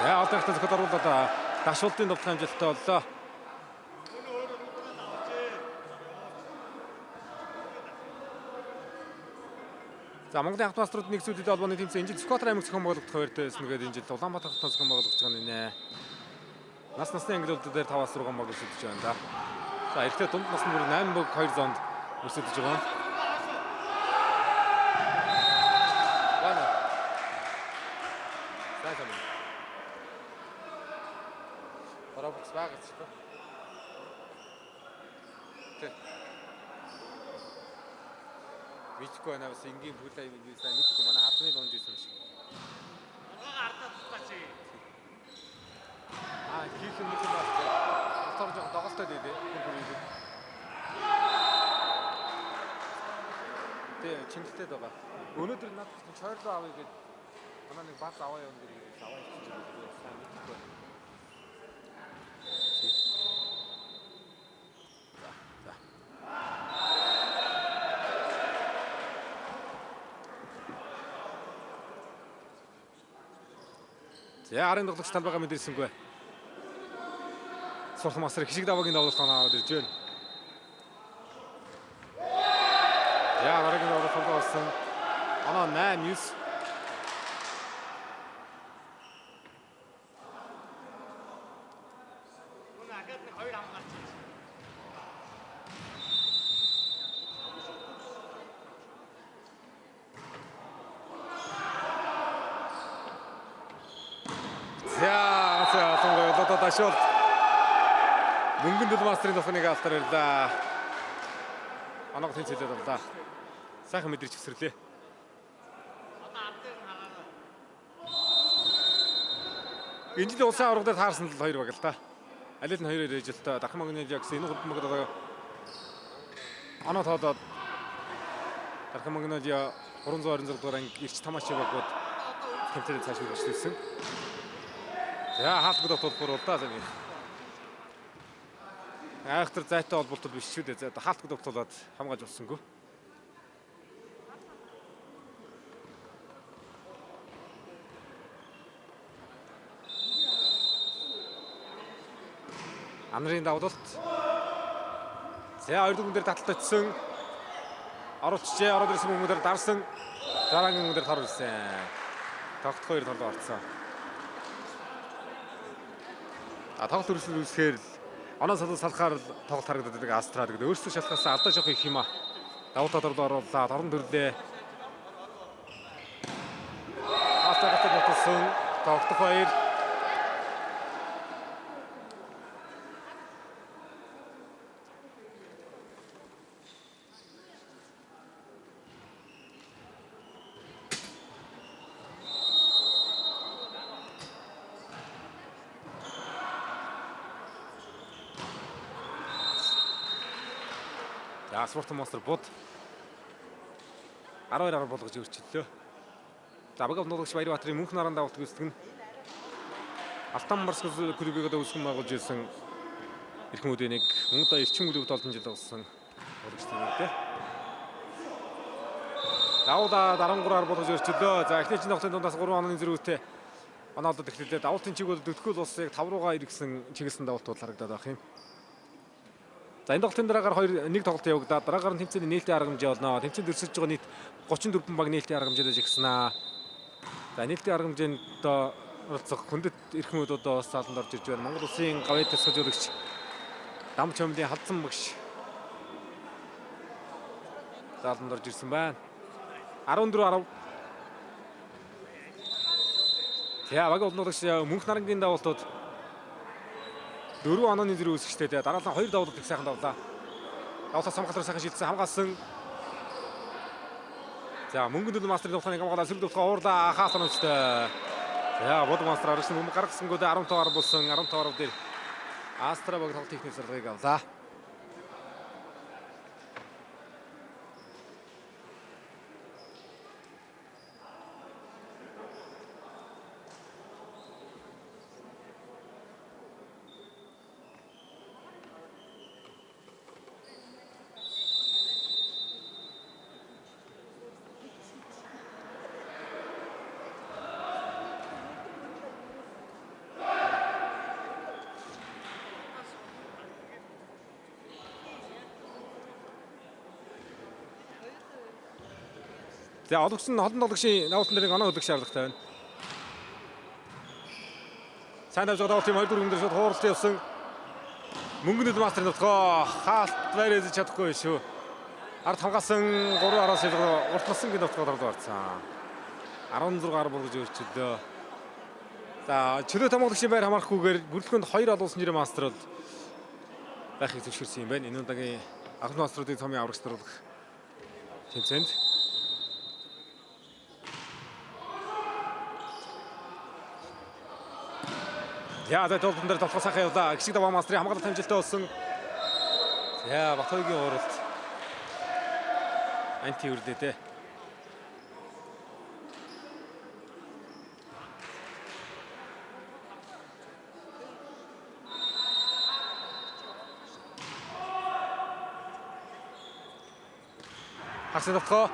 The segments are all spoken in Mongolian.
За олон ихтэй зөхөд оруулаад дашуултын довтлох амжилттай боллоо. За Монголын анх маструуд нэгсүүдэд холбооны тэмцээн энэ жил Сүхбаатар аймаг зохион байгуулагдах хоёртой байсан гэдэг энэ жил Улаанбаатар хотын зохион байгуулагдаж байгаа нэ. Нас насны ангилууд дээр 5-аас 6 баг өрсөлдөж байна да. За эрэгтэй дунд насны бүр 8 баг 2 зонд өрсөлдөж байгаа. Байна. Сайн сайн. Бараа бүкс байгаа ч тийм. Тэ. Мэдхгүй байна бас энгийн бүлээ юм би сайн мэдхгүй манай хадмын дунж исэн шиг. Ургаагаа ардаа туслаач. Аа хийх юм нэг юм байна. Мотор жоох доголтой дээ дээ. Бүр бүр ирээ. Тэ чимэлтэй байгаа. Өнөөдөр надад чинь чойрлоо авъя гэд манай нэг бац аваа явна гэдэг аваа явчих юм би сайн мэдэхгүй. Тий. За за. За арын тоглогч талбайгаа мэдэрсэнгүй. Сурх мастер хишиг даваагийн давуулалт оноо аваад ирж байна. За дараагийн давуулалт тоглоо болсон. Оноо 8-9. Нүн ахаад нэг хоёр хамгаалж байна. За за олонгой одоо дашуулт. Мөнгөн дэл мастрын тохныг алтар ирлээ. Оноог тэнцэлээд боллоо. Сайхан мэдрэж өсөрлөө. Одоо ард дээр нь хагаараа. Энэ жил улсын аварга дээр таарсан л хоёр баг л та. Алил нь хоёр ээжилтэй. Дархан Магнолиа гэсэн энэ гурван баг одоо оноо тоодоод Дархан Магнолиа 326 дугаар анги Ирч Тамаши багууд тэмцээний цааш үргэлжлүүлсэн. За хаалтгүй дотоод бол да за нэг. Айхтар зайтай холболтод биш шүү дээ. За хаалтгүй дотоолоод хамгаалж болсонгүй. Анрын давдалт. За хоёр дүгэн дээр таталт очсон. Оруулчихжээ. Ороод ирсэн хүмүүн дээр дарсан. Дараагийн хүмүүн дээр тор ирсэн. Тогтох хоёр толгой орцсон. А тоглолт үргэлжлэл үүсгэхээр л оноо салуу салахаар л тоглолт харагдаад байдаг Астрад гэдэг. Өөрсдөө шалахаас алдаа жоох их юм а. Давуу тал руу орууллаа. Торон төрлөө. Астрад гатад баталсан. Тогтох хоёр. За Спорт Монстр бод 12 10 болгож өөрчлөлөө. За баг нуугч Баярбаатарын мөнх наран давалт гүйцэтгэх нь Алтан Барс клубыг одоо үүсгэн байгуулж ирсэн эрхэм үдээ нэг мөн одоо эрчим клубт олон жил болсон болгочтой нэг дээ. Давуулаад 13-аар болгож өөрчлөлөө. За эхний чинь тоглолтын дундаас 3 онооны зэрэгтэй оноолдод эхлэлээ. Давуултын чиг бол дөлхөөл улс яг 5 руугаа иргэсэн чиглэсэн давуулт бол харагдаад байх юм. За энэ тоглолтын дараагаар 2 1 тоглолт явагдаад дараагаар нь тэмцээний нээлтийн арга хэмжээ болно. Тэмцээнд өрсөлдөж байгаа нийт 34 баг нээлтийн арга хэмжээдэж ирсэн аа. За нээлтийн арга хэмжээнд одоо оролцох хүндэт эрхэм үд одоо бас зааланд орж ирж байна. Монгол улсын гавьяат тасгалжуулагч Дам чомлын халдсан багш зааланд орж ирсэн байна. 14 10. За баг олнуулагч мөнх нарангийн давуултууд 4 онооны зэрэг үүсгэжтэй. Дараалан 2 давуулт их сайхан давлаа. Давуултаас хамгаалал сайхан шилжсэн хамгаалсан. За мөнгөн дөл мастрын довтлооны хамгаалал сөрөг довтлоо уурлаа хаасан өмчтэй. За бод мастер аргасан бөмбөг гаргасангүй 15 10 болсон 15 10 дээр Астра баг тоглолт техник зарлагыг авлаа. За ологч нь холон тоглогчийн давуултан дээр нэг оноо хөдлөх шаардлагатай байна. Сайн тавьж байгаа давуулт юм 2 4 дээр шууд хууралт явсан. Мөнгөнөд мастерын нутгаа хаалт байр эзэж чадахгүй шүү. Ард хамгаалсан 3 араас шилгээ уртласан гин нутгаа дорд орсон. 16 10 болгож өөрчиллөө. За чөлөө томоолагчийн байр хамаарахгүйгээр бүрэлдэхүүнд 2 олон улсын жирийн мастер бол байхыг зөвшөөрсөн юм байна. Энэ удаагийн анхны мастеруудын цомын аврагч даруулах тэмцээнд. За за толбон дээр толгой сайхан явлаа. Гişиг даваа мастрын хамгаалалт амжилттай болсон. За Батойгийн уралд анти үрлээ дээ. Хагас дотгоо.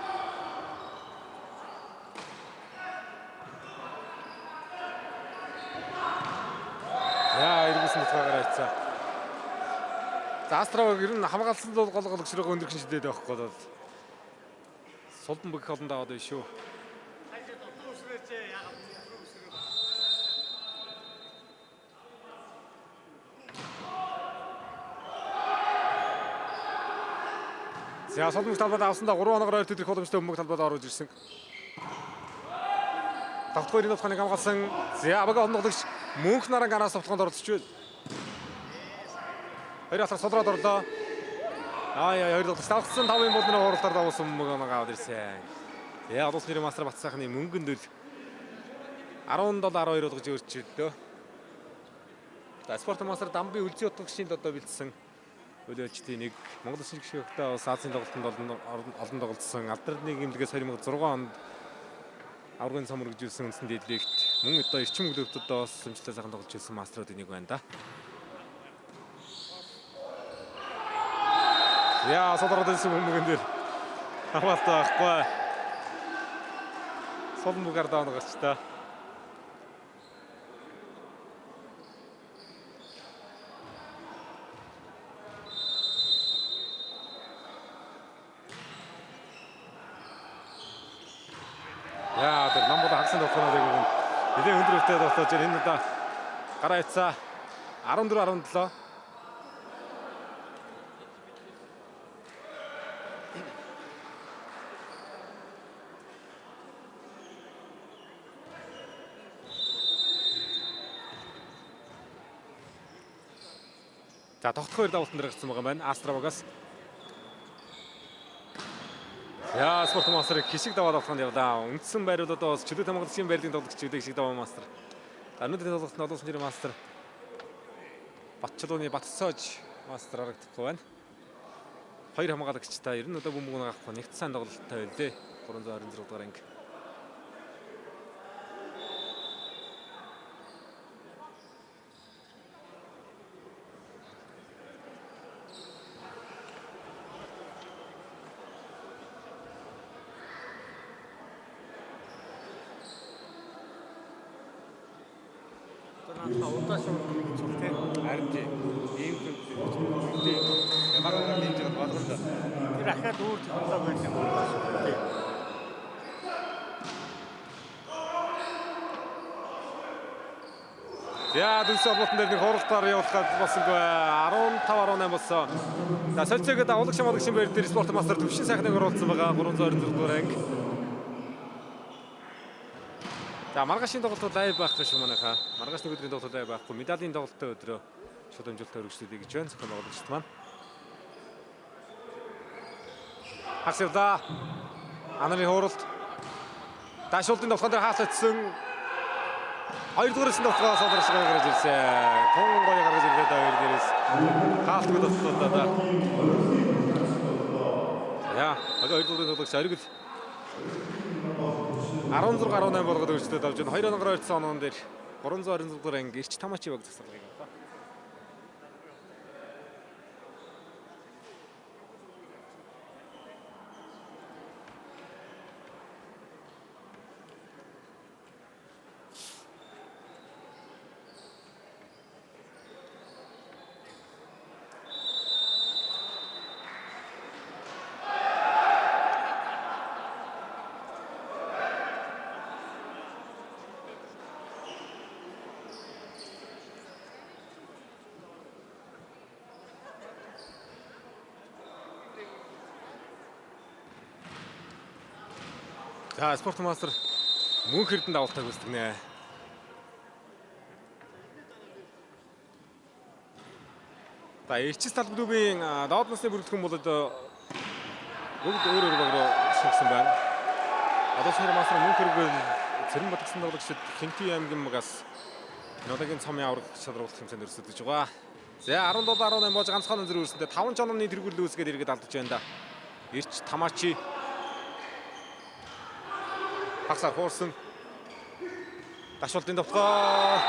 За эргэсэн дотгоогоор айцсан. За Астравыг ер нь хамгаалсан бол гол гол гişрэг өндөр шидээд байхгүй бол сулдан бүх олон даваад байна шүү. Хайж дутуу үсрээч яагаад дутуу үсрээ. За сулмаг талбайд авсандаа 3 оноогоор ойр төлөх боломжтой бөмбөг талбайд оруулж ирсэн. Тогтхой 90 тухайг хамгаалсан. За абага оногдогч мөнх наран гараас товтлогонд оролцож байна. Хоёр алхах судраад орлоо. Аа яа хоёр тоглогч давхсан 5-ын болны хуралдаар давсан бөмбөг оноо аваад ирсэн. За улс нэрийн мастер Бат сайхны мөнгөнд үл 17 12 болгож өөрчиллөө. За спорт мастер Дамби үлзий утгагчийн одоо бэлдсэн хөлөөлчдийн нэг Монгол Улсын гишүүнтэй бас Азийн тоглолтод олон тоглолцсон. Алдрын нийгэмлэгээс 2006 онд аваргын цом өргөжүүлсэн үндсэн дэдлэгт мөн одоо эрчим клубтад бас амжилттай сайхан тоглож ирсэн мастеруудын нэг байна да. Яа, содород ирсэн бөмбөгөн дээр хамгаалт байхгүй. Сулан бүгээр даана гарч та. Яа, тэр намбал хагасан тоглохыг нь нэлээд өндөр өвтэй тоглож байна. Энэ удаа гараа ицаа 14 17. За тогтох хоёр давуултан дээр гарсан байгаа юм байна. Астравагаас. За спорт мастерыг хишиг даваад авахнд явлаа. Үндсэн байрууд одоо бас чөлөө тамгалагчийн байрлалын тоглогч гэдэг хишиг даваа мастер. За өнөөдрийн тоглолтод олон улсын жирийн мастер Батчулууны Батцоож мастер харагдахгүй байна. Хоёр хамгаалагчтай ер нь одоо бөмбөг авахгүй нэгт сайн тоглолттой байлээ. 326 дугаар анги. Одоо надад удаа шууд гэж бол тий. Харин тий. Ийм юм тий. Ямарваа нэгж болгоно. Тэр ахаад өөр технологи байх юм удаа шууд тий. За дүнс холбоотон дээр нэг хуралдаар явуулахад болсонгүй 15 18 болсон. За солилцоогод авлагч хамгаалагчийн байр дээр спорт мастер Төвшин сайхныг оруулсан байгаа 326 дугаар анги. За маргаашийн тоглолтод live байхгүй шүү манайхаа. Маргааш нэг өдрийн тоглолт live байхгүй. Медалийн тоглолтын өдрөө шууд амжилттай өргөжлүүлье гэж байна. Зохион байгуулагчид маань. Хагас явлаа. Анарын хууралт. Дашуултын тоглохын дээр хаалт очсон. Хоёрдугаар хэсэг тоглохоо содорч гаргаж ирсэн. Тун гоё гаргаж ирлээ да хоёр дээрээс. Хаалтгүй тоглолтоо да. За, хоёрдугаар тоглогч оргил 16 18 болгоод өөрчлөлт авч байна. 2 оноогоор ойртсон оноон дээр 326 дугаар анги Ирч Тамачи баг засалгыг авлаа. За спорт мастер мөнх эрдэнэ давалтайг үүсгэнэ. За Эрчис талбар дүүбийн доод насны бүрэлдэхүүн болоод бүгд өөр өөр баг руу шигсэн байна. Одоо сая мастер мөнх эрдэнэ Цэрэн батгсан тоглогчид Хинти аймгийн багаас Нодогийн цомын авраг шалруулах хэмжээнд өрсөлдөж байгаа. За 17 18 бож ганцхан өнзөр үүсэндээ 5 жонооны тэргүүл үүсгээд эргээд алдаж байна да. Ирч Тамачи хагсаар хуурсан. Дашуултын товтгоо.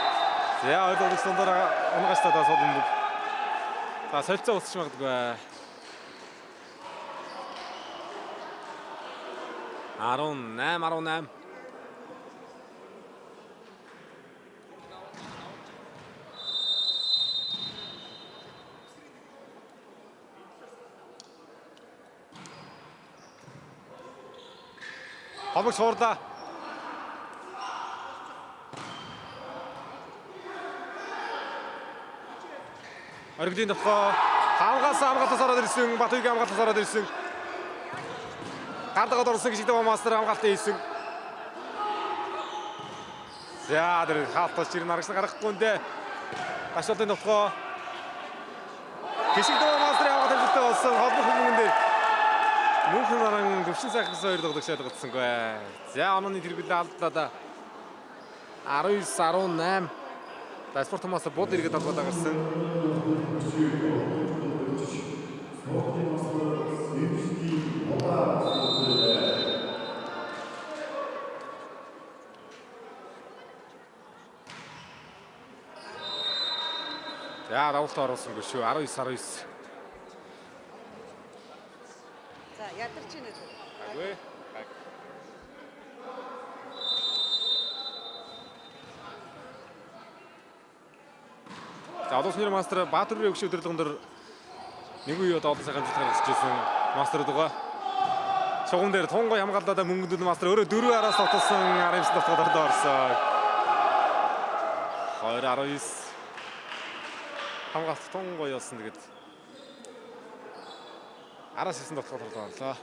За ойлголцсон дараа унгастаа суулна бүг. За солилцоо усч магадгүй. 18 18. Хомог суурлаа. Оргилийн товтгоо хамгаалсан хамгаалаас ороод ирсэн. Батуйгийн хамгаалаас ороод ирсэн. Гардагаад орсон гişгдэг мастер хамгаалтаа хийсэн. За тэр хаалтаж ирнэ аргасан гаргахгүй нэ. Гашуулын товтгоо. Гişгдэг мастер хамгаалт амжилттай болсон. Холбох хүмүүн дээр мөнх наран төвшин сайхан хоёр тоглогч шалгагдсангүй. За онооны тэргүүлээ алдлаа да. 19 18. За спорт мастер бод иргэд холбоотой гарсан. За давалт оруулсангүй шүү. 19 19. За ядарч ийнэ зү. Аггүй. За олон улсын мастер Баатар өгш өдөрлөгөн дээр нэг үе одоо олон сайхан амжилт гаргаж ирсэн мастер байгаа. Чуган дээр тунгой хамгааллаа мөнгөнд мастер өөрөө дөрөв араас тотолсон 19 дотгод ордоо орсон. 2 19 хамгаалт тунгой болсон тэгээд араас 9 дотгод ордоо орлоо.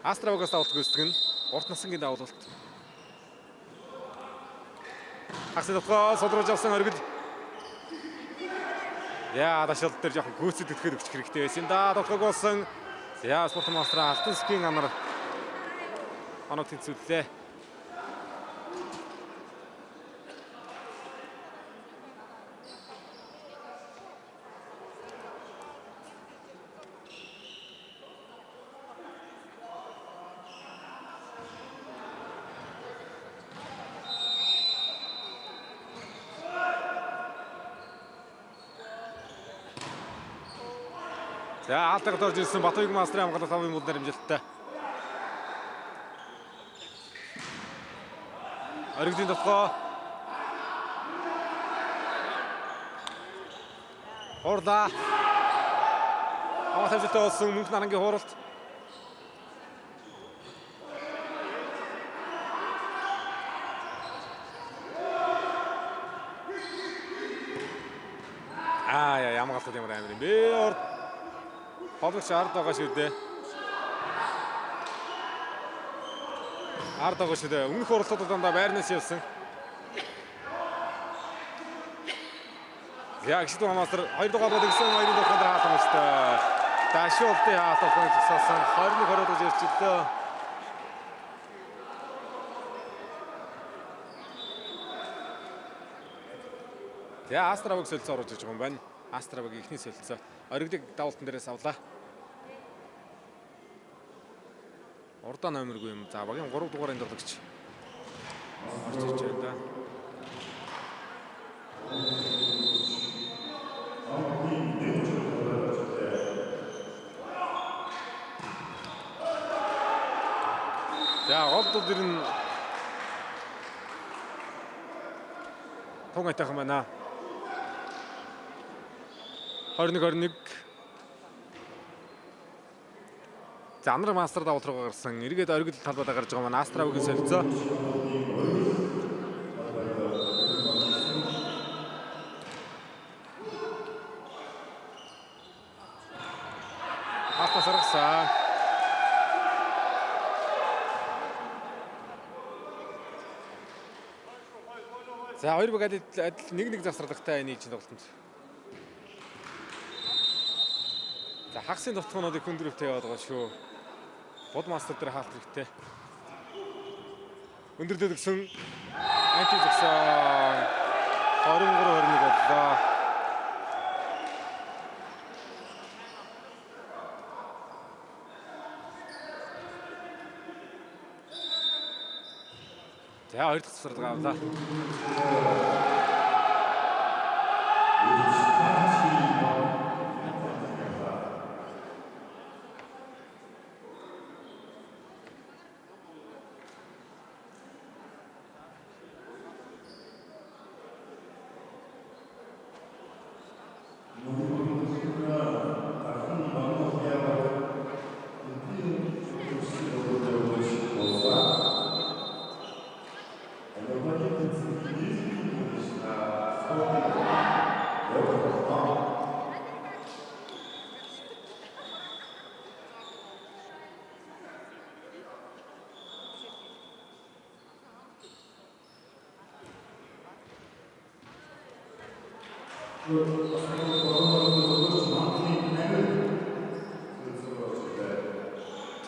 Астравагаас давалт гүйцэтгэх нь урт насангийн давалт. Хагас дотгоо содруулж авсан оргил. Яа, дашаал дээр жоохон гүйцэд өтгөхөд өгчих хэрэгтэй байсан юм да. Дотгоог болсон. За, спорт мастер Алтан скин анар оноо тэнцвэрлээ. За, алдагаад орж ирсэн Батуйг мастрын хамгаалалт тавын мул дээр амжилттай. Оргилийн дотгоо. Хуурлаа. Хамгаалалт амжилттай болсон мөнх нарангийн хууралт. Аа яа, хамгаалалт ямар амар юм бэ? Урд Хологч ард байгаа шүү дээ. Ард байгаа шүү дээ. Өмнөх уралдууд дандаа байрнаас явсан. За гişт мастер 2 дугаар бол гэсэн 2 дугаар дээр хаалт амжтай. Дашуултын хаалт авах зогсоосон 21 20 гэж ярьчихлаа. За Астравыг солилцоо оруулж иж байгаа юм байна. Астравыг эхний солилцоо. Оргилыг давалтан дээрээс авлаа. Урдаа номергүй юм. За багийн 3 дугаарын тоглогч орж ирж байна да. За гол дуу дэр нь тун айтайхан байна. 21 21. За анар мастер давалт руу гарсан. Эргээд оргил талбайдаа гарч байгаа маань Астравгийн солилцоо. Хаалтаа саргасан. За хоёр баг адил адил 1-1 завсарлагатай энэ чинь тоглолтод. За хагасын товтгоонууд их өндөр өвтэй яваад байгаа шүү. Бод мастер дээр хаалт хэрэгтэй. Өндөрлөд өгсөн анти згсэн 23 21 боллоо. За хоёр дахь завсарлага авлаа.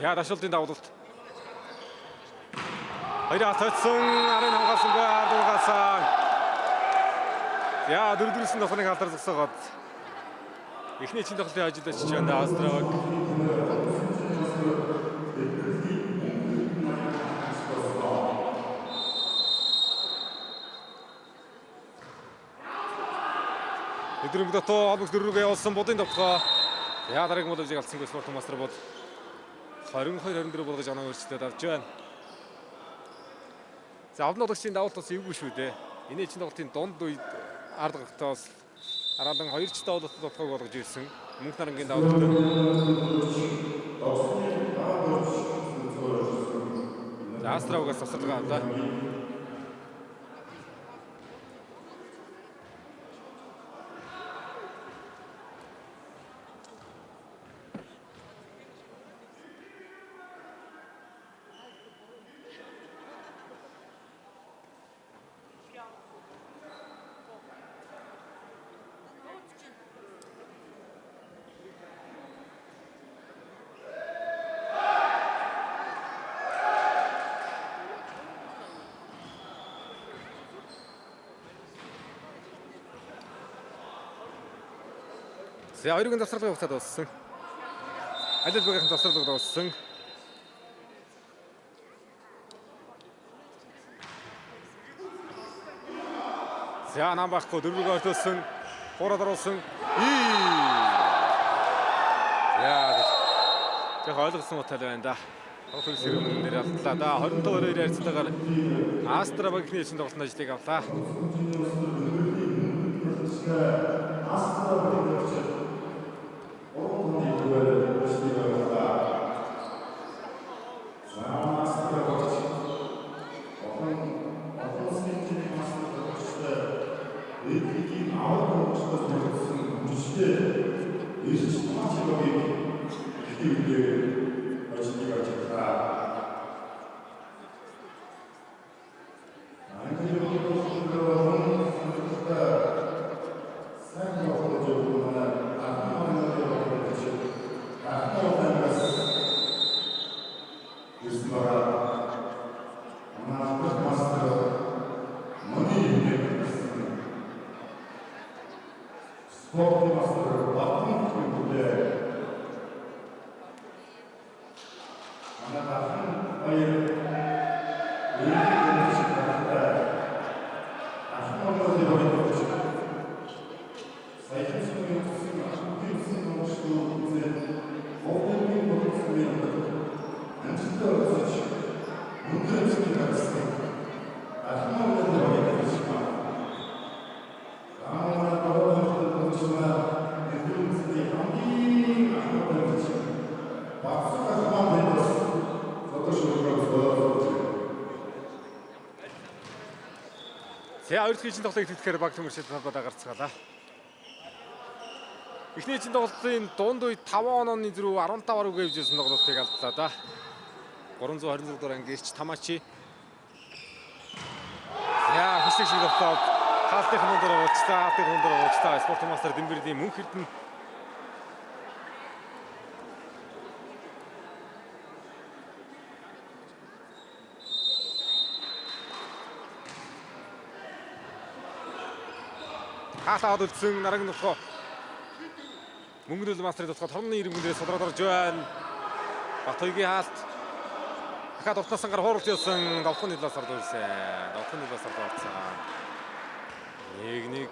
За дашуултын давлалт. Хоёроо тоцсон, арын хамгаалсангүй ардуугаасан. За дөрөвдүрсэн тоглохыг алдар зогсоогоод эхний чин тоглолтын ажилд очиж байна Астраваг. Өдрөг дотоо холбогч дөрөвгөө явуулсан будын довтгоо. За дараагийн моловжийг алдсангүй спорт мастер бод 22 24 болгож оноо өөрчлөлтөд авч байна. За овн тоглогчийн давалт бас эвгүй шүү дээ. Энэ чин тоглолтын дунд үед ард гарагтаа бас араалан хоёр ч давалт довтгоог болгож ирсэн. Мөнх нарангийн давалт. За Астравгаас тасалгаа авлаа. За хоёрын завсарлагын хугацаа дууссан. Аль аль багийн завсарлага дууссан. За нам байхгүй дөрвөгөө ортолсон. Хураад оруулсан. Яа. Яг ойлгосон утаал байна да. Тоглолт сэрүүн дээр алдлаа да. 25-2 харьцалтайгаар Астра багийн чин тоглолтын ажлыг авлаа. За хоёр дахь чин тоглолтыг итгэхээр баг төмөршил талбайд гарцгаалаа. Эхний чин тоглолтын дунд үед 5 онооны зөрүү 15 гаруй гэвжсэн тоглолтыг алдлаа да. 326 дугаар анги ирч Тамачи. За Бичлэг шиг довтлоод хаалтын дундаар оруулчлаа. Хаалтын дундаар оруулчлаа. Спорт мастер Дэмбэрлийн мөнх эрдэнэ. Хаалт аваад үлдсэн наранг нутгаа. Мөнгөнөл мастрын тусгай торны иргэндээ дээрээ судраад орж байна. Батуйгийн хаалт. Дахиад уртнаас ангаар хууралт явсан. Давхны талаас орж ирсэн. Давхны талаас орж орсон. 1-1.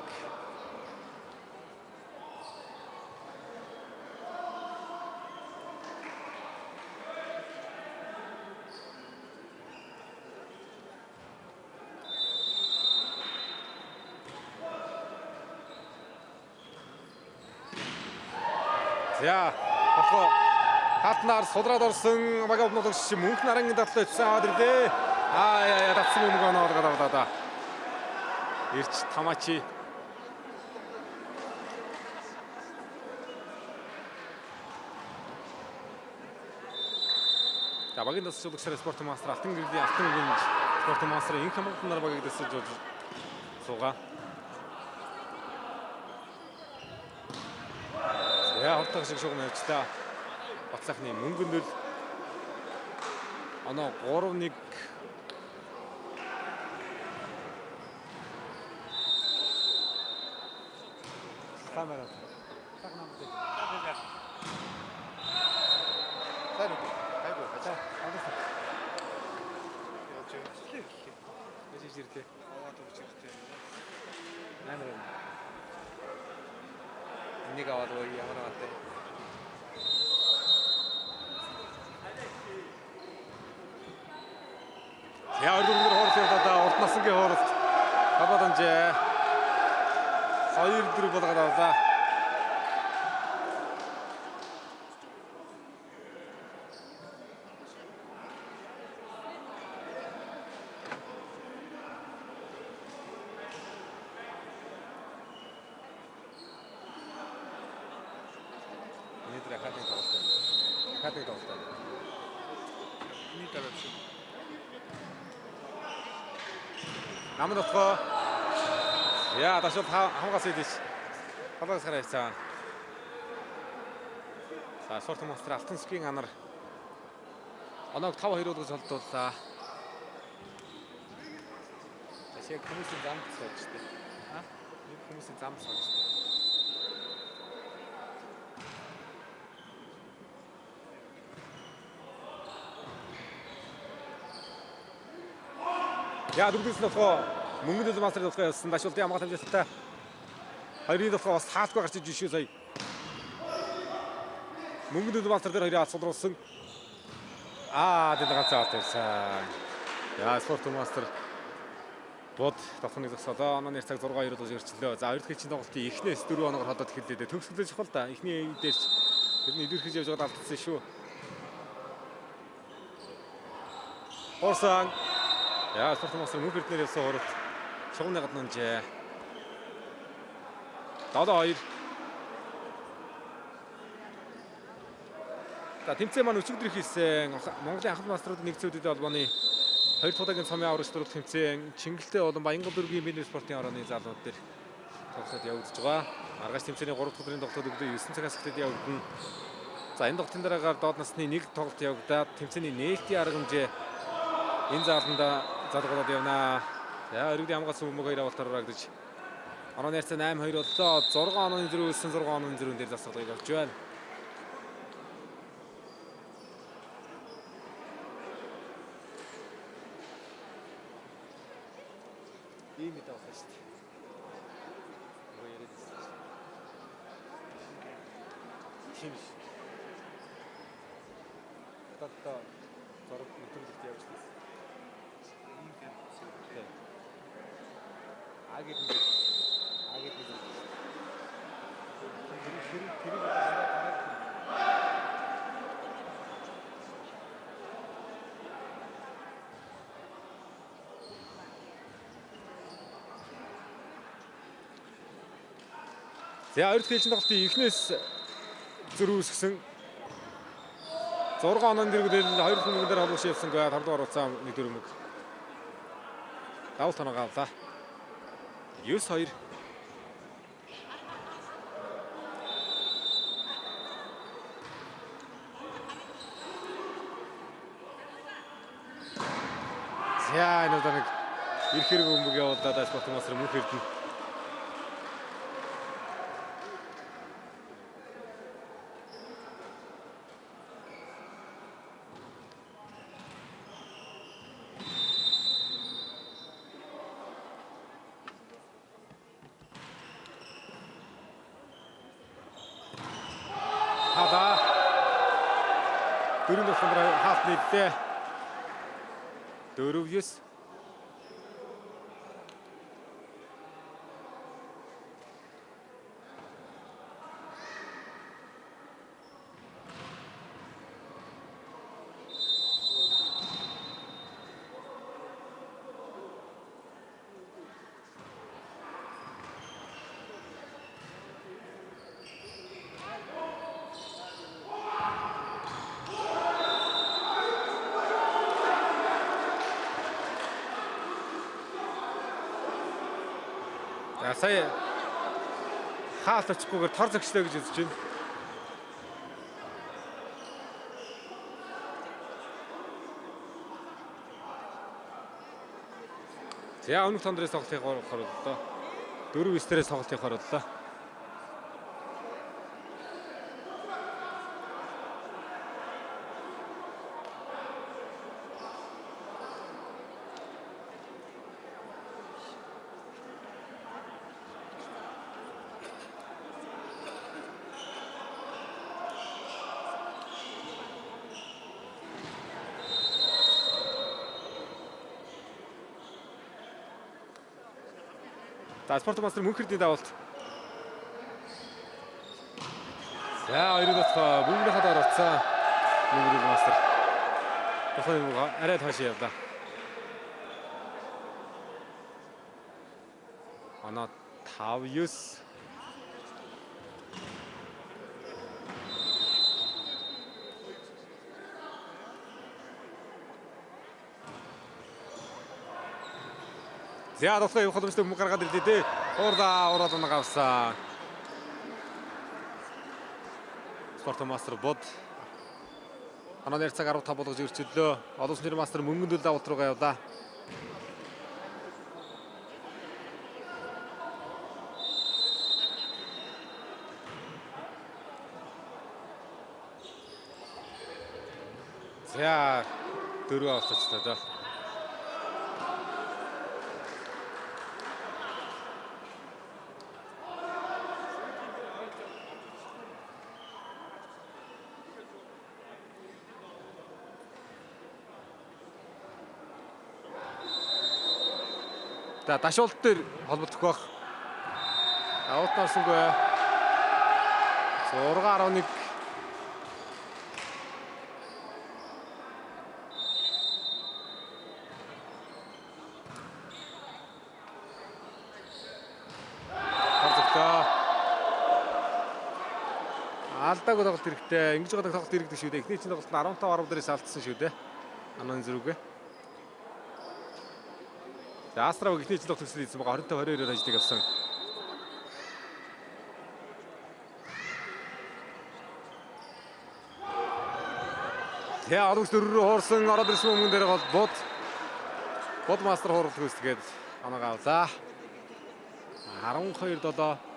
За, болохоо хаалтнаар судраад орсон багийн обнологч мөнх нарангийн дадлаа ичсэн аваад ирлээ. Аа яа яа татсан бөмбөг оноо гадаа да. Ирч Тамачи. За, багийн дасгалжуулагчаар спорт мастер Алтан гэрлийн Алтан гинж спорт мастер инх хамгаалт нар багийг дасгалжуулж суугаа. За, хортог шиг шугам явчлаа. Батсахны мөнгөнөл оноо 3-1. Камера. Сайн үү? Айгуу. За, Явж байгаа. Яаж ирлээ? Аваад өгч хэрэгтэй. Амар юм. Энийг аваад ой ямар аваатай. За, 24 хоорол явуулаа. Урт насангийн хооролт. Хабаданжээ. 2-4 болгоод авлаа. Өнөөдөр академик тоглолт байна. Академик тоглолт байна. Эний дараа биш. Намын дотгоо. Яа, дашуул хамгаас идэж. Халаагаас гараа явцсан. За, Спорт мастер Алтан сүхийн анар оноог 5-2 болгож холдууллаа. За, яг хүмүүсийн замд сууж штэ. Аа? Нэг хүмүүсийн замд сууж штэ. Яа, дөрөвдүгээр дотгоо мөнгөнд мастрын дотгоо явсан. Дашуултын хамгаалал амжилттай. Хоёрын дотгоо бас хаалтгүй гарч иж шүү сая. Мөнгөнд мастер дээр хоёрын хаалт сулруулсан. Аа, тэнд ганцаа аваад ирсэн. Яа, спорт мастер бод давхныг зогсоолоо. Онооны цаг 6-2 болж ирчлээ. За, хоёр дахь хичээн тоглолтын эхнээс 4 оноогоор холдоод эхэллээ. Төгсгөлөө чухал да. Эхний дээрч тэр нь илэрхийлж явж байгаад алдсан шүү. Орсан. Яа, спорт мастер мөнх эрдэнээр явсан хуралт. Шугамны гадна унжээ. 7-2. За, тэмцээн маань өчигдөр хийсэн Монголын анхан маструудын нэгдсэн үеийн холбооны хоёр дахь удаагийн цомын аврагч дөрөв тэмцээн Чингэлтэй болон Баянгол дүүргийн бизнес спортын орооны залууд дээр тоглолтод явагдаж байгаа. Маргааш тэмцээний 3 дахь өдрийн тоглолтод өглөө 9 цагаас эхлээд явагдана. За, энэ тоглолтын дараагаар доод насны нэг тоглолт явагдаад тэмцээний нээлтийн арга хэмжээ энэ зааланда залгуулад явна. За, өргөдийн хамгаалсан бөмбөг хоёр авалтаар харагдаж онооны харьцаа 8-2 боллоо. 6 онооны зэрэг үлсэн 6 онооны зэрэг дээр засаглалыг авч байна. Ийм мэдээ болсон шүү дээ. Нөгөө яриад байсан шүү. Тийм ш. Хятадтай зураг нэвтрүүлэгт явж байсан. Тийм. А гэдэг А гэдэг нэг. Тэр тэр тэрийг дараа дараа. За, хоёр дахь хэлчин тоглолтын эхнээс зөрүү үүсгэсэн 6 онооны дэргэдэл хоёр дахь мөнгөн дээр холбогч явсангүй 5 дугаар хугацаа 1 4 мөг. Давалт оноогоо авлаа. 9-2. За энэ удаа нэг эрх хэрэг бөмбөг явуулаад Спорт Мастер мөнх эрдэнэ. Хадаа. Дөрөв дэх дараа хаалт нийллээ. 4-9. За сая хаалт очихгүйгээр тор зөгчлөө гэж үзэж байна. За өмнөх тон дээрээс тоглолт явах боллоо. 4-9 дээрээс тоглолт явах боллоо. За Спорт Мастер мөнх эрдний давалт. За хоёрын дахь бөмбөгний хад оролцсон. Мөнх мастер. Тухайн бөмбөг арай хойш явлаа. Оноо 5-9. За тоглолт явах боломжтой бөмбөг гаргаад ирлээ дээ. Хурлаа ураад унаг авсан. Спорт Мастер бод. Онооны цаг 15 болгож өрчөдлөө. Олон улсын мастер мөнгөнд үл давалт руугаа явлаа. За дөрөв авцчлаа доо. За дашуулт дээр холбогдох байх. Аут орсонгүй. 6.11. Торзогтой. Алдаагүй тоглолт хэрэгтэй. Ингэж байгаа тоглолт иргэдэг шүү дээ. Эхний чинь тоглолт нь 15 10 дээрээс алдсан шүү дээ. Анан зүрхээ. За Астрав эхний чинь тоглолт төгсөл хийсэн байгаа 25 22-оор ажлыг авсан. Тэгээ оруулагч дөрөв рүү хуурсан, ороод ирсэн өмнө дээр бол бод. Бод мастер хуурлах үүсгээд оноог авлаа. 12-7.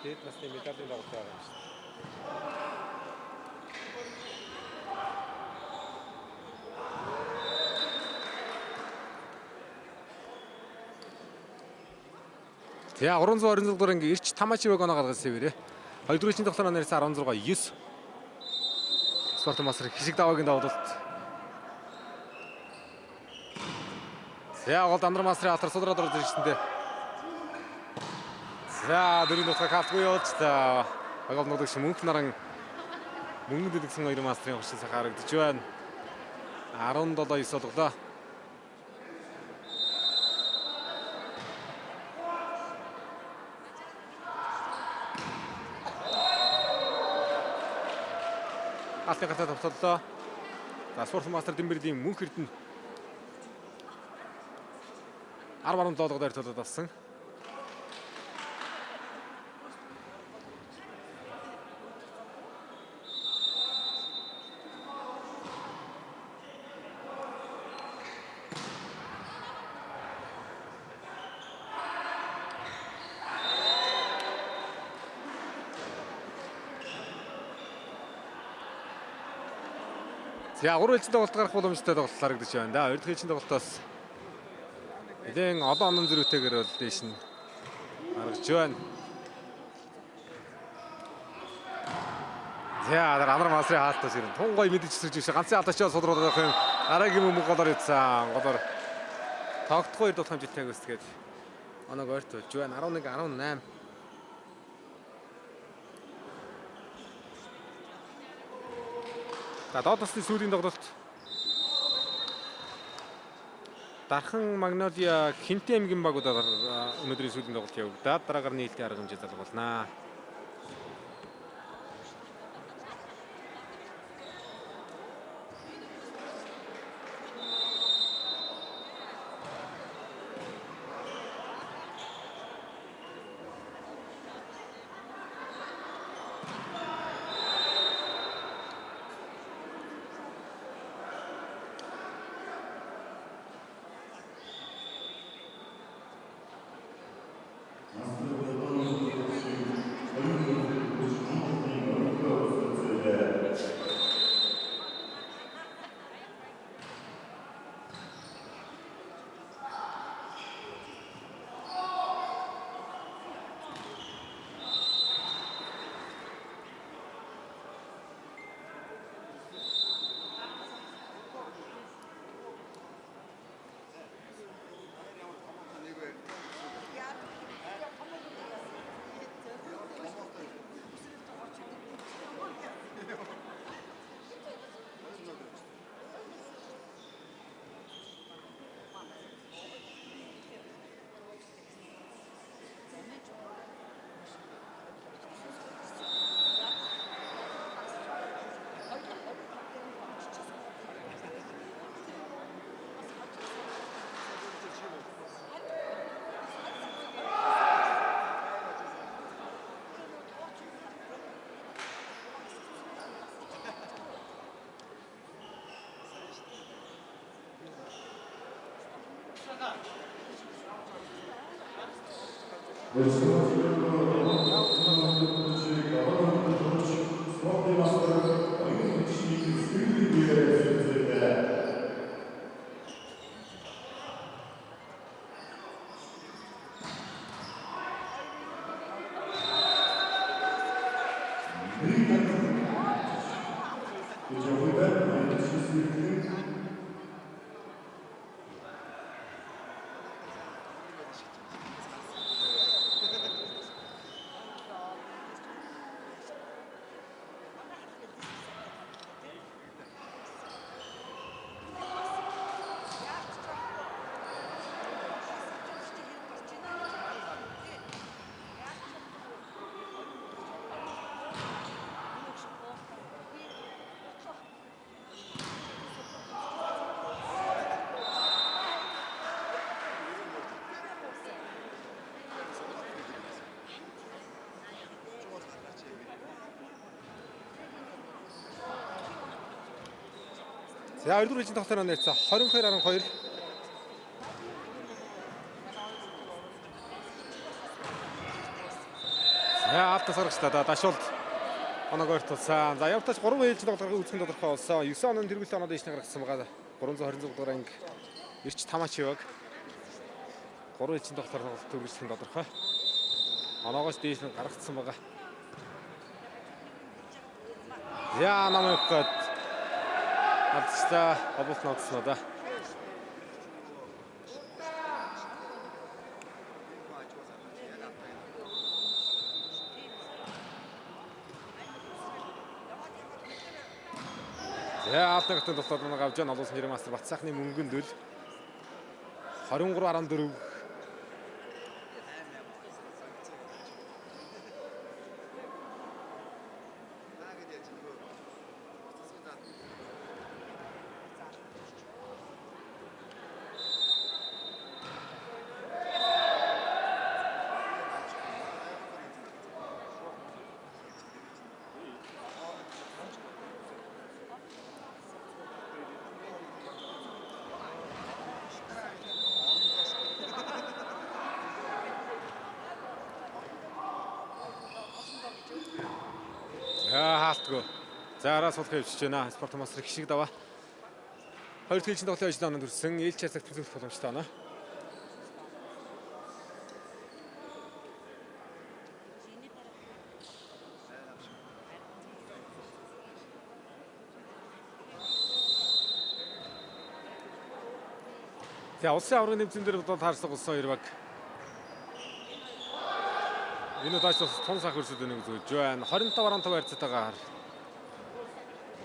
Дээд насны медалийн тоглолт байгаа юм шүү дээ. За 326 дугаар анги Ирч Тамачи вагоно гаргасан сэвэрээ. Хоёрдугаар чин тоглолтоор нэрсэн 16 9. Спорт мастер хишиг даваагийн давуулалт. За гол Дандар мастрын алдар судраад орж ирсэндээ. За дөрөв нутгаа калтгүй явуулж та агав нутагч мөнх наран мөнгөнд идэгсэн хоёр мастрын хуршин сайхан харагдаж байна. 17 9 болголоо. Алтны гартаа товтлоо. За Спорт мастер Дэмбэрлийн мөнх эрдэнэ 10 17 болгоод ойртолоод авсан. За гурван ээлжийн тоглолт гарах боломжтой тоглолт харагдаж байна да. Хоёр дахь ээлжийн тоглолтоос нэлээд олон онон зөрүүтэйгээр бол дээш нь гаргаж байна. За дараа амар масрын хаалтаас ирэн. Тун гой мэдэж өсөж ирсэн. Ганцын алдаач судраад байх юм. Дараагийн мөнгө голоор ийдсэн. Голоор тогтохгүй хоёр дахь хамжилтайг өсгөөд оног ойртуулж байна. 11 18. За доод насны сүүлийн тоглолт. Дархан Магнолиа Хинтээ аймгийн багуудаар өнөөдрийн сүүлийн тоглолт явагдаад дараагаар нийлтийн арга хэмжээ залгуулнаа. За 2 дугаар ээлжийн тоглолтоор нэрсэн 22.2. За Хаалтаас гаргачлаа. Да дашуулт оноогоор тулсан. За явтаач 3 ээлж тоглохын үүсгэн тодорхой болсон. 9 онон тэргүүлсэн оноо дээш нь гаргасан байгаа. 326 дугаар анги Ирч Тамачи баг. 3 ээлжийн тоглохоор тоглолт үргэлжлэх нь тодорхой. Оноогоос дээш нь гаргацсан байгаа. За намайг гээд алдчихлаа. Холболт нодсон да. За алтан тултаад нэг авч байгаа олон нэрийн мастер Батсаахны мөнгөнд үл 23.14. За хаалтгүй. За араа суулгах явчихж байна. Спорт мастер хишиг даваа. Хоёр дахь ээлжийн тоглолтын ажил оноо төрсөн. Ээлж цагт тэнцвэрх боломжтой оноо. За улсын аваргын нэмцэн дээр бол таарсан улсын хоёр баг. Энэ удаач бас тун сайхан өрсөлдөв нэг зүүж байна. 25.5 харьцаатайгаар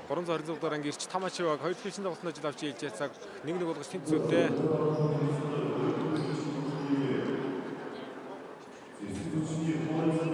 326 дугаар анги Ирч Тамачи баг хоёр дахь ээлжийн тоглолтод ажил авч ээлж цаг 1-1 болгож тэнцвүүтэй. Орон зай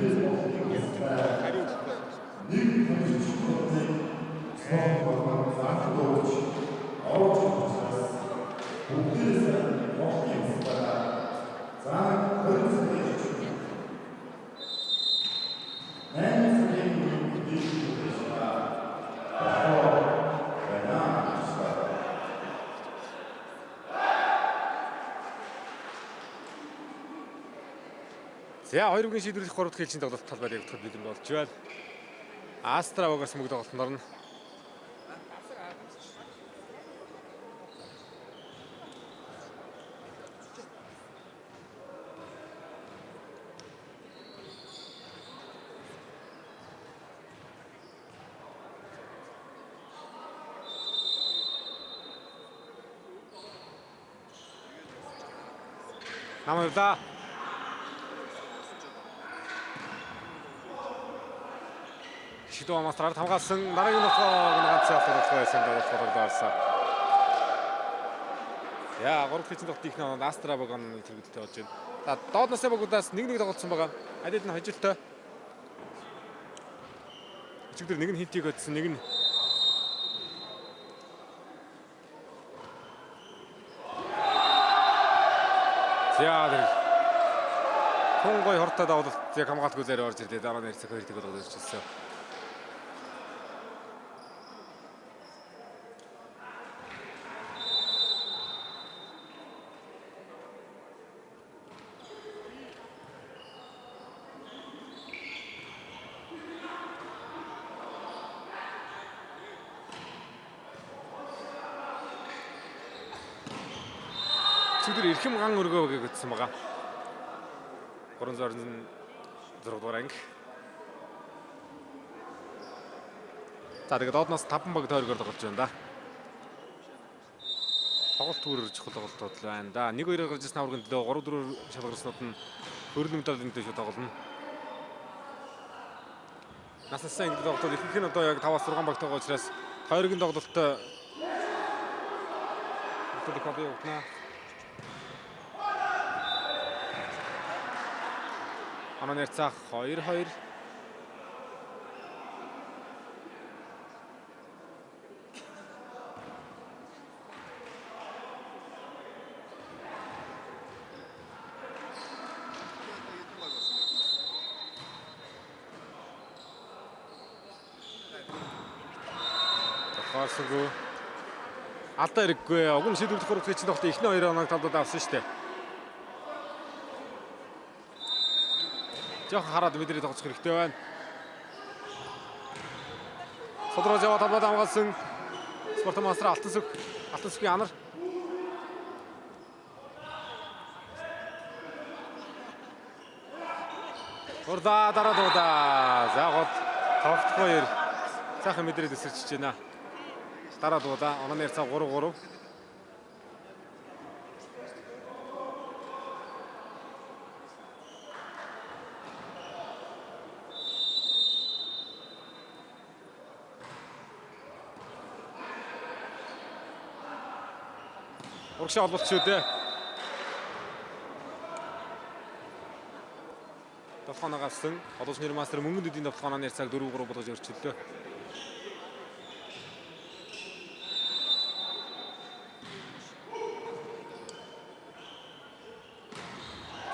үйл гаргасан. Хариу өгөх. За хоёр бүгийн шийдвэрлэх 3 дахь ээлжийн тоглолт талбай явагдах бэлэн болж байна. Астра багаас мөг тоглолтод орно. Нам явлаа. Шидөө мастраар хамгаалсан дараагийн нотгоог ганцхан авах байсан тоглолт тоглоорсон. Яа, 3 дахь ээлжийн тоглолтын ихний оноод Астра баг онны тэргүүлэлтэй болж байна. За, доод насны багуудаас 1-1 тоглолцсон байгаа. Аль аль нь хожилтой. Өчигдөр нэг нь хинтийг өдсөн, нэг нь За, тэр тун гой хортой давлалт яг хамгаалтгүй зэрэг орж ирлээ. Дараа нь хэрцэг хоёр тэг болгож ирсэн. Өчигдөр эрхэм ган өргөө гэг өтсөн байгаа. 326 дугаар анги. За тэгээд одноос 5 баг тойргоор тоглож байна да. Тоглолт үүрэр чухал тоглолтууд л байна да. 1-2-оор гарч ирсэн аваргын төлөө 3-4-оор шалгарснууд нь хөрөлмөд талын төлөө тоглоно. Наснасаа ингэ тоглолтууд ихэнх нь одоо яг 5-6 баг тоглож учраас тойргийн тоглолт их олон явагдана. Онооны харьцаа 2-2. Тохиорсонгүй. Алдаа хэрэггүй. Уг нь шийдвэрлэх 3 дахь чинь тоглолт эхний 2 оноог талдаа авсан шүү дээ. Жохон хараад мэдрээ тоглох хэрэгтэй байна. Судраж яваа талбайд хамгаалсан Спорт мастер Алтан сүх, Алтан сүхийн анар. Урдаа дараа дуудаа. За гол тоглох хоёр сайхан мэдрээ төсөрчиж байна. Дараа дуудаа. Онооны харьцаа 3-3. Урагшаа олболт шүү дээ. Довхоноо гарсан. Олонч нэр мастер мөнгөн дөдийн довхонооны цаг 4-3 болгож өрчлөлөө.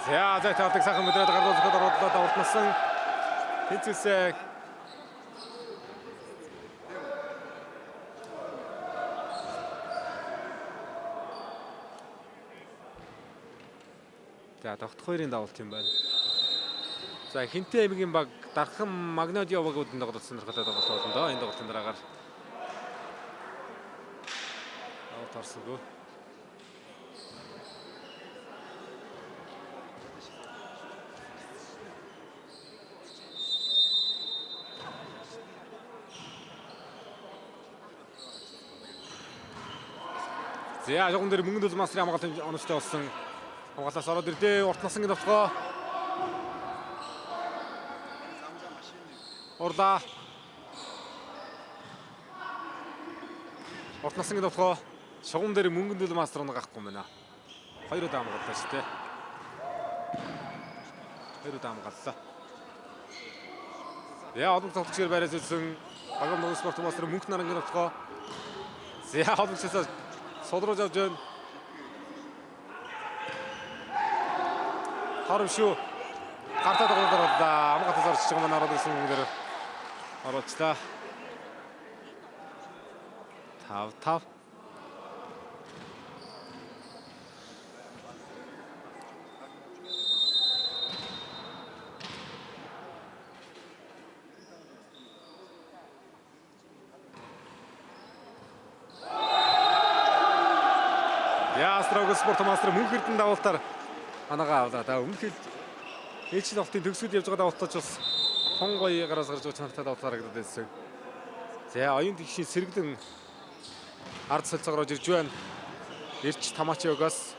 За зай таалдаг сайхан мэдрээд гарлуу зөхөд оруулаад урднасан. Тэнцвэсээ За тогтох хоёрын давалт юм байна. За Хинтээ аймгийн баг Дархан Магнодио багуудын тоглолт сонирхолтой тоглолт болно доо. Энэ тоглолтын дараагаар давалт орсонгүй. За жогон дээр мөнгөнд үл мастрын хамгаалт оновчтой болсон. Хамгаалаас ороод ирлээ. Урт насан довтгоо. Урлаа. Урт насан довтгоо. Шугам дээр мөнгөнд үл мастер унгахгүй юм байна. Хоёр удаа хамгааллаа шүү дээ. Хоёр удаа хамгааллаа. Я олон тоглогчдоор байраас ирсэн Багам Монгол спорт мастер мөнх нарангийн довтгоо. За холбогчсоос содруулж авч байна. Хором шүү. Гартаа тоглолт оруулаа. Амгатаас орчих байгаа маань ороод ирсэн юм дээр оруулчлаа. 5-5. Ястрог спорт мастер мөнх эрдэнэ давалтаар анагаа авлаа. Да өмнөх хэл ээлжийн тоглолтын төгсгөл явж байгаа давалтаач бас тун гоё гараас гарч байгаа чанартай давалт харагдаад байсан. За оюун тэгшийн сэргэлэн ард солилцоогоор орж ирж байна. Ирч Тамачиогоос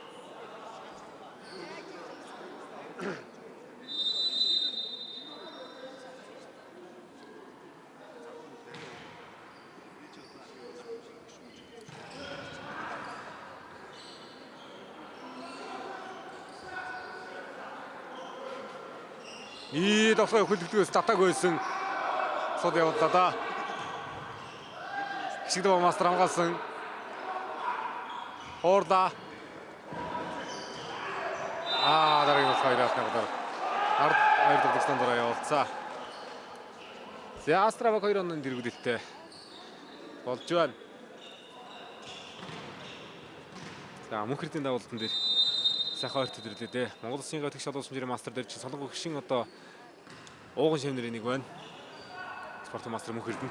И довтлогын хөлөгдгөөс татаагүй байсан. Сод явууллаа да. Хишигдэв мастер хамгаалсан. Хуурла. Аа дараагийн болох хоёр алхах дараа. Ард хоёр тоглогчдын дараа явуулцаа. За Астраваг 2 онын дэргүүдэлтэй болж байна. За мөнх эрдэнэ давалтан дээр сайхан ойрт өдөрлөө дээ. Монгол Улсын гоо тэгш олуулсан мастер дээр чинь солонгос гişин одоо ууган шивнэрийн нэг байна. Спорт мастер мөнх эрдэнэ.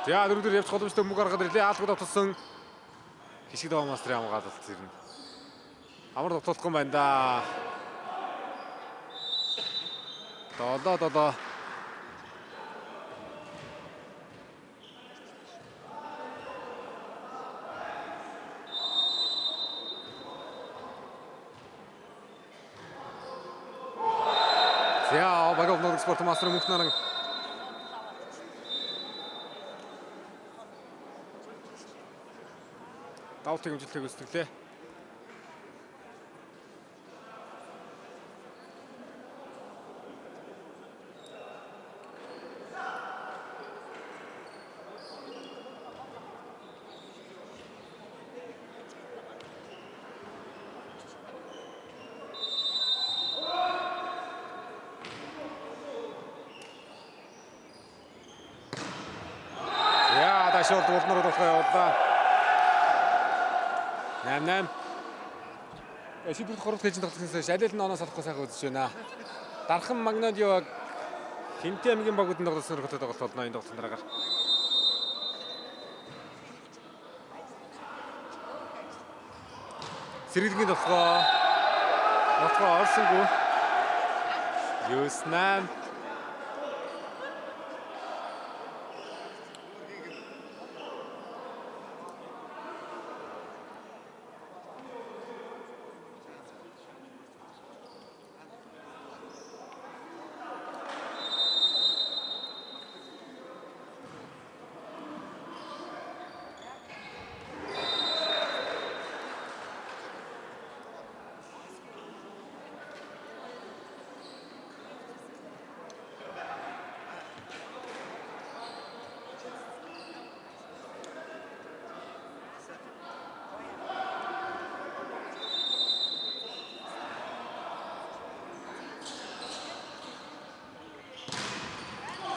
За дөрөвдөр явчих боломжтой мөнгө гаргаад ирлээ. Аалгууд авталсан. Хишиг даваа мастрын хамгаалалт ирнэ. Амар довтлохгүй юм байна да. 7-7. За багав норг спорт мастер мөнх наран давтыг хэмжилтийг өсдөглээ. За дашуулт улмаар болохоо явууллаа. 8-8. Шийдвэр 3 дахь ээлжинд тоглоснаас хойш аль аль нь оноос олохгүй сайхан үзэж байна. Дархан Магнолио Хинтээ аймгийн багуудын тоглосон сонирхолтой тоглолт болно энэ тоглолтын дараагаар. Сэргэлгийн толгой. Толгой орсонгүй. 9-8.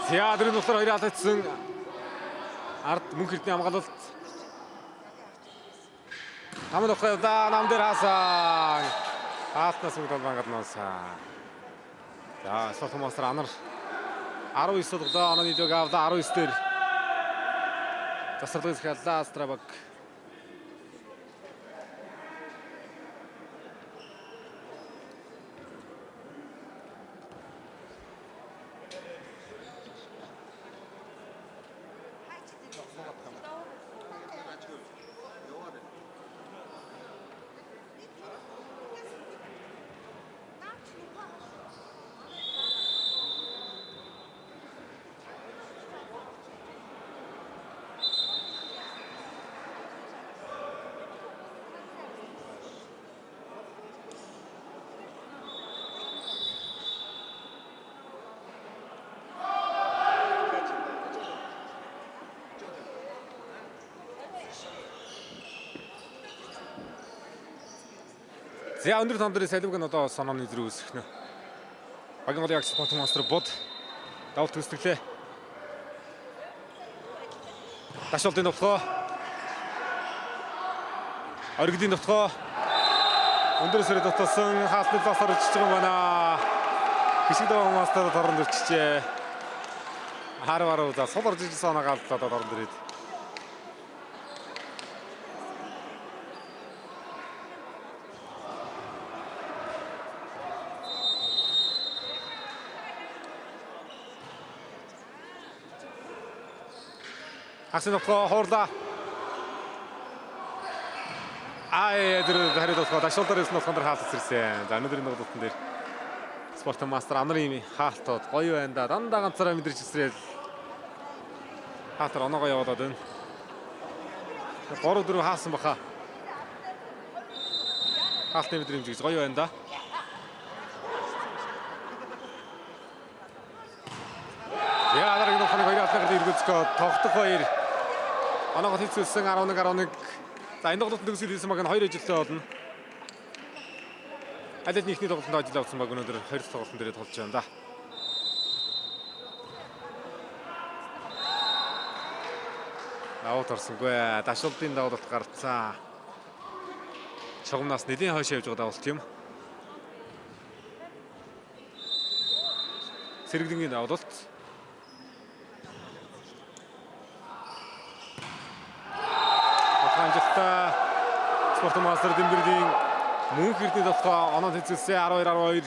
За дөрөв нутгаар хоёрын алаацсан ард мөнх эрдний хамгаалалт. Нам нутгаа явлаа. Нам дээр хаасан. Хаалтнаас мөнгө толбан гаднаас. За Спорт мастер анар 19 тоглоо. Онооны дөг авлаа 19 дээр. Засварлыг захиаллаа Астрабаг. За өндөр том дээр саливг нь одоо сонооны зэрэг үүсгэх нэ. Багийн голын агч Спорт мастер бод давалт төсдөглээ. Дашуултын довтлогоо. Оргилийн довтлогоо. Өндөр сэрэг довтолсон хаалтны лос орж иж байгаа юм байна. Хишиг даваа мастер торон дөрчжээ. 10 10 за сул орж ижсэн оноо галлаа дорон дөрөд. Хагас довтлогоо хуурлаа. Ай тэр хариу довтлогоо дашуултаар ирсэн болгон дээр хаалт ирсэн. За өнөөдрийн тоглолтын дээр Спорт мастер анарын хаалтууд гоё байна да. Дандаа ганцаараа мэдэрч эсрээл хаалтар оноогоо явуулаад байна. 3 4 хаасан баха. Хаалтны мэдрэмж гэж гоё байна да. Яа дараагийн тоглолтын хоёр аллагд эргэлзэхөө тогтох хоёр. Оноогоо хэцүүлсэн 11 11. За энэ тоглолтод төгсөл хийсэн баг нь хоёр ажилтаа болно. Аль аль нэгний тоглолтод ажил авсан баг өнөөдөр хоёр дахь тоглолтын дээр тоглож байна да. Давалт орсонгүй. Дашуултын давалт гарцсан. Чугамнаас нэлийн хойш явж байгаа давалт юм. Сэргэлэнгийн давалт. амжилттай. Спортмастер Дэмбэрлийн мөнх эрдэнэ толгой оноо тэнцвэрсэн 12-12.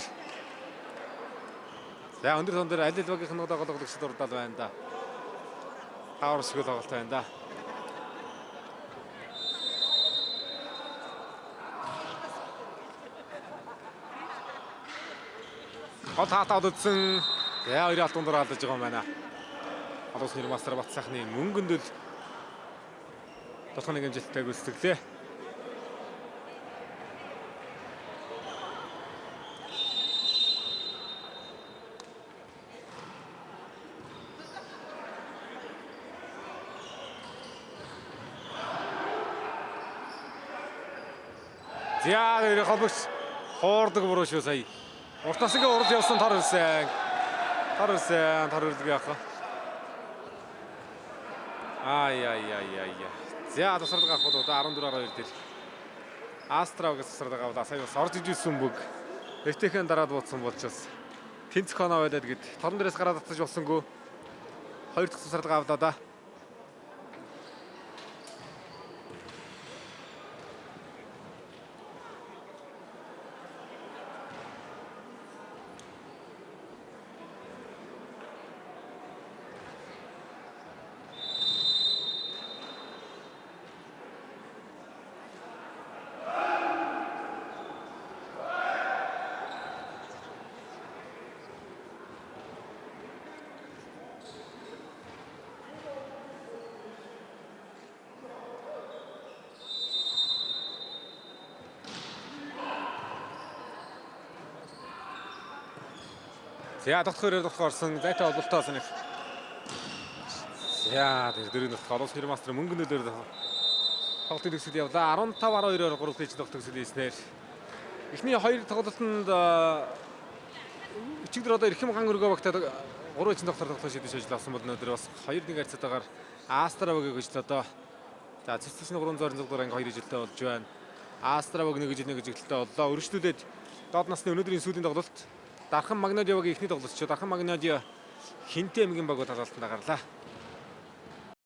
За өндөр сон дээр аль аль багийн нэг тоглогчид дурдал байна да. Хавар шиг тоглолт байна да. Гол таатаад үтсэн. За хоёрын алтан дор алдаж байгаа юм байна. Олон улсын мастер Бат сайхны мөнгөндөл толгойн амжилттай гүйцэтгэлээ. За тэр холбогч хуурдаг буруу шүү сая. Уртаас ингээ урд явсан тор ирсэн. Тор ирсэн, тор ирдэг яах вэ? Ай ай ай ай. За тусралга авах бол одоо 14-2 дээр. Астра гэж тусралга авлаа. Сая бас орж иж ирсэн бүг. Эртехэн дараад бууцсан болж бас тэнцэх оноо байлаад гэд торон дээрээс гараад татаж болсонгүй. Хоёр дахь тусралга авлаа да. За дотгох өрөө дотгох орсон зайтай холболтой санах. За тэр дөрөв нутг олон улсын мастер мөнгөнөдөр тоглолтын төгсгөл явлаа. 15-12-оор 3 лиж тоглолт төгсгөл хийснээр эхний хоёр тоглолтод өчигдөр одоо эрхэм ган өргөө багтаад 3 ижин доктор тоглолт шийдэж ажилласан бол өнөөдөр бас 2-1 харьцаатайгаар Астра багийг хөжлөө одоо. За цэцэсний 326 дугаар анги 2 ижилтэй болж байна. Астра баг 1 ижил 1 ижилтэй боллоо. Өргөжлүүлээд доод насны өнөөдрийн сүүлийн тоглолт Дархан Магнолио багийн эхний тоглолч Дархан Магнолио Хинтэ эмгийн баг тоглолтод гарлаа.